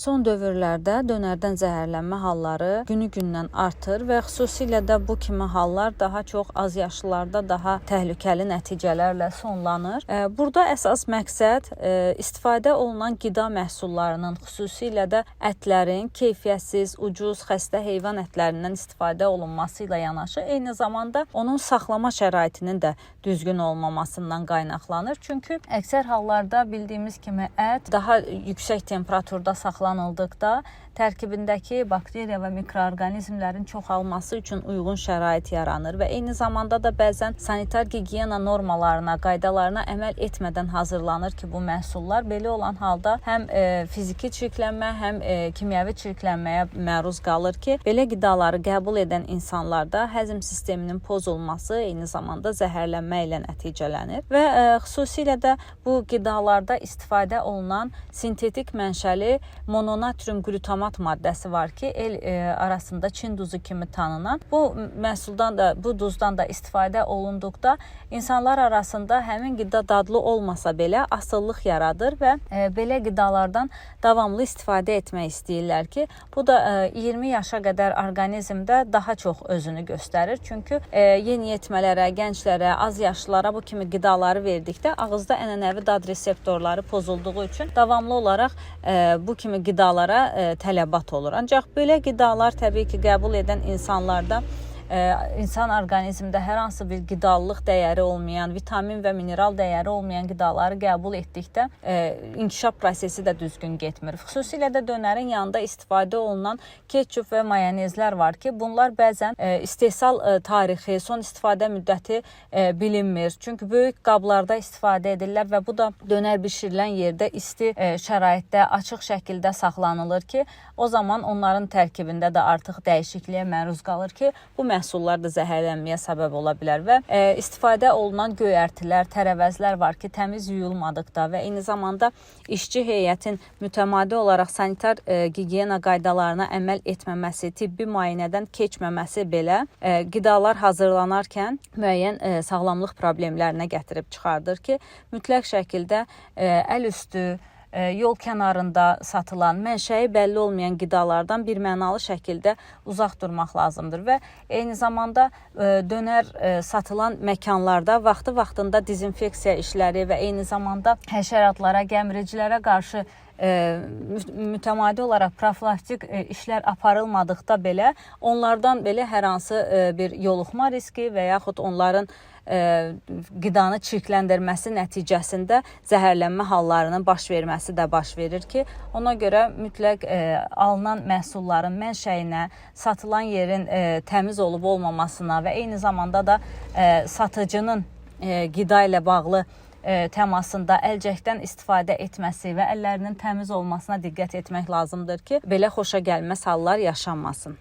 Son dövrlərdə dönərdən zəhərlənmə halları günü-gündən artır və xüsusilə də bu kimi hallar daha çox az yaşlılarda daha təhlükəli nəticələrlə sonlanır. Burada əsas məqsəd istifadə olunan qida məhsullarının, xüsusilə də ətlərin keyfiyyətsiz, ucuz, xəstə heyvan ətlərindən istifadə olunması ilə yanaşı, eyni zamanda onun saxlama şəraitinin də düzgün olmamasından qaynaqlanır. Çünki əksər hallarda bildiyimiz kimi ət daha yüksək temperaturda saxlanıldıqda tərkibindəki bakteriya və mikroorqanizmlərin çoxalması üçün uyğun şərait yaranır və eyni zamanda da bəzən sanitar gigiyena normalarına, qaydalarına əməl etmədən hazırlanır ki, bu məhsullar belə olan halda həm fiziki çirklənmə, həm kimyəvi çirklənməyə məruz qalır ki, belə qidaları qəbul edən insanlarda həzm sisteminin pozulması, eyni zamanda zəhərlənmə ilə nəticələnir və xüsusilə də bu qidalarda istifadə olunan sintetik mənşəli mononatrium qlutamat maddəsi var ki, el arasında Çin duzu kimi tanınan. Bu məhsuldan da, bu duzdan da istifadə olunduqda insanlar arasında həmin qida dadlı olmasa belə asılılıq yaradır və belə qidalardan davamlı istifadə etmək istəyirlər ki, bu da 20 yaşa qədər orqanizmdə daha çox özünü göstərir. Çünki yeniyetmələrə, gənclərə, az yaşlılara bu kimi qidaları verdikdə ağızda ənənəvi dad reseptorları pozulduğu üçün davamlı olaraq bu kimi qidalara tələbat olur. Ancaq belə qidalar təbii ki, qəbul edən insanlarda insan orqanizmində hər hansı bir qidalılıq dəyəri olmayan, vitamin və mineral dəyəri olmayan qidaları qəbul etdikdə inkişaf prosesi də düzgün getmir. Xüsusilə də dönərin yanında istifadə olunan ketçup və mayonezlər var ki, bunlar bəzən istehsal tarixi, son istifadə müddəti bilinmir. Çünki böyük qablarda istifadə edirlər və bu da dönər bişirilən yerdə isti şəraitdə açıq şəkildə saxlanılır ki, o zaman onların tərkibində də artıq dəyişikliyə məruz qalır ki, bu məhsullar da zəhərlənməyə səbəb ola bilər və istifadə olunan göyərtilər, tərəvəzlər var ki, təmiz yuyulmadıqda və eyni zamanda işçi heyətin mütəmadi olaraq sanitar gigiyena qaydalarına əməl etməməsi, tibbi müayinədən keçməməsi belə qidalar hazırlanarkən müəyyən sağlamlıq problemlərinə gətirib çıxardır ki, mütləq şəkildə əl üstü, yol kənarında satılan, mənşəyi bəlli olmayan qidalardan birmənalı şəkildə uzaq durmaq lazımdır və eyni zamanda dönər satılan məkanlarda vaxtı-vaxtında dezinfeksiya işləri və eyni zamanda həşəratlara, gəmiricilərə qarşı mütəmadi olaraq profilaktik işlər aparılmadıqda belə onlardan belə hər hansı bir yoluxma riski və yaxud onların qidanı çirkləndirməsi nəticəsində zəhərlənmə hallarının baş verməsi də baş verir ki, ona görə mütləq alınan məhsulların mənşəyinə, satılan yerin təmiz olub olmamasına və eyni zamanda da satıcının qida ilə bağlı təmasında əlcəkdən istifadə etməsi və əllərinin təmiz olmasına diqqət etmək lazımdır ki, belə xoşagəlməz hallar yaşanmasın.